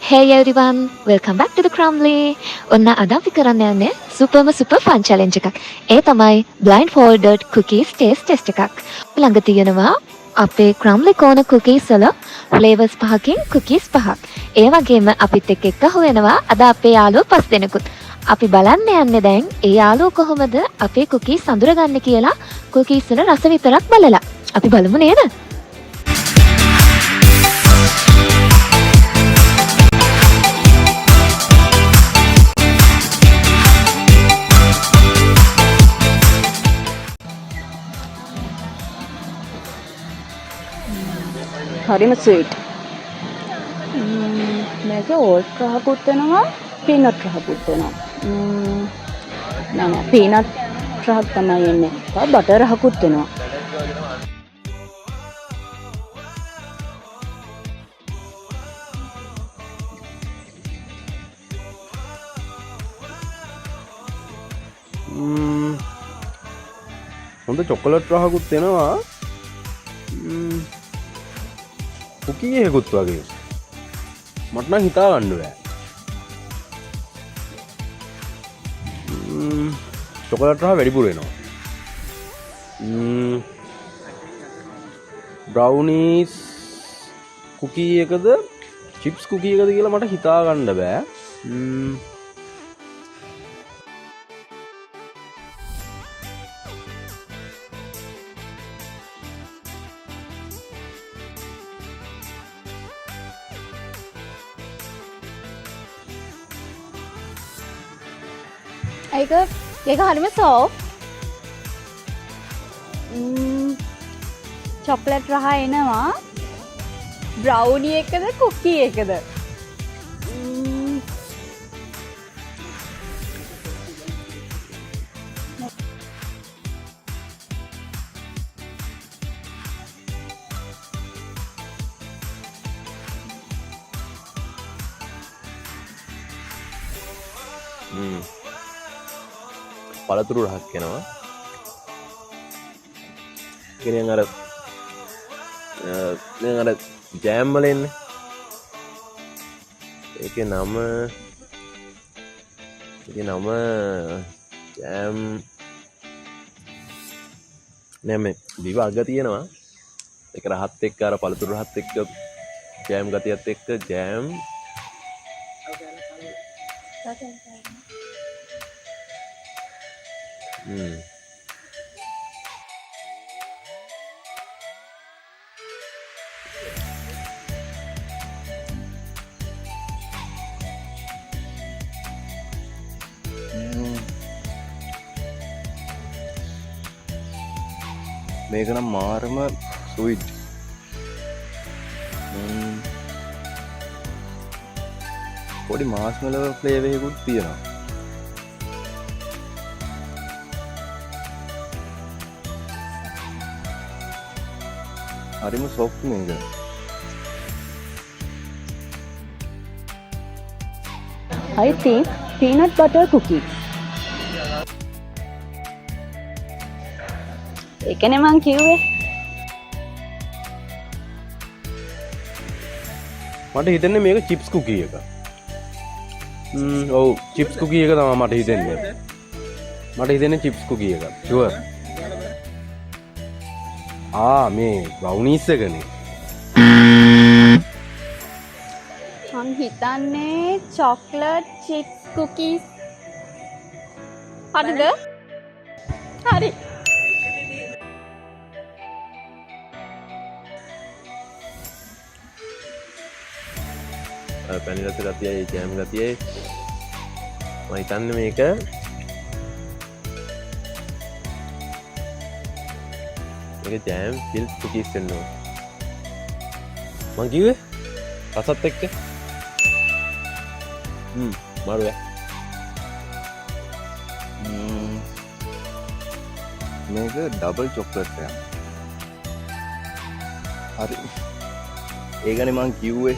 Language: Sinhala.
Hey everyone, welcome back to the Crumbly. ඔන්න අද අපි කරන්න යන්නේ සුපර්ම සුපර් ෆන් චැලෙන්ජ් එකක්. ඒ තමයි blindfolded cookies taste test එකක්. ළඟ තියෙනවා අපේ Crumbly Corner cookies වල ෆ්ලේවර්ස් පහකින් cookies පහක්. ඒ වගේම අපිත් එක්ක එකතු වෙනවා අද අපේ යාළුවෝ පස් දෙනෙකුත්. අපි බලන්න යන්නේ දැන් ඒ යාළුවෝ කොහොමද අපේ කුකීස් අඳුරගන්නේ කියලා, කුකීස් වල රස විතරක් බලලා. අපි බලමු නේද? හරිම ස්වීට්. මේක ඕට් රහකුත් වෙනවා, පීනට් රහකුත් වෙනවා. නෑ නෑ, පීනට් රහක් තමයි එන්නේ. තව බටර් රහකුත් වෙනවා. හොඳ චොකලට් රහකුත් එනවා, කුකී එකකුත් වගේ. මට නම් හිතා ගන්න බෑ. චොකලට් රහ වැඩිපුර එනවා. බ්‍රවුනීස් කුකී එකද චිප්ස් කුකී එකද කියලා මට හිතා ගන්න බෑ. ඒක ඒක හරිම සෝෆ්ට්. චොක්ලට් රහ එනවා. බ්‍රවුනි එකද කුකී එකද? පළතුරු රහක් එනවා. ඒ කියන්නේ අර දැන් අර ජෑම් වල එන්නේ. ඒකේ නම ජෑම් නෑ, මේ දිව අග තියෙනවා. ඒක රහත් එක්ක, අර පළතුරු රහත් එක්ක, ජෑම් ගතියත් එක්ක ජෑම්. මේක නම් මාරම ස්වීට්. පොඩි මාස්මලෝ ෆ්ලේවර් එකකුත් තියෙනවා. හරිම සොෆ්ට් මේක. I think peanut butter cookies. ඒකනේ මං කිව්වේ. මට හිතෙන්නේ මේක චිප්ස් කුකී එක. ඔව්, චිප්ස් කුකී එක තමයි මට හිතෙන්නේ. මට හිතෙන්නේ චිප්ස් කුකී එක. ෂුවර්. ආ, මේ බ්‍රවුනීස් එකනේ. මං හිතන්නේ චොක්ලට් චිප්ස් කුකීස්. හරිද? හරි. අර පැණි රස ගතියයි ජෑම් ගතියයි. මම හිතන්නේ මේක ජෑම් ෆිල් කුකීස් වෙන්න ඕන. මං කිව්වේ රසත් එක්ක. මාරු ඈ. මේක ඩබල් චොක්ලට් එකක්. හරි. ඒකනේ මං කිව්වේ.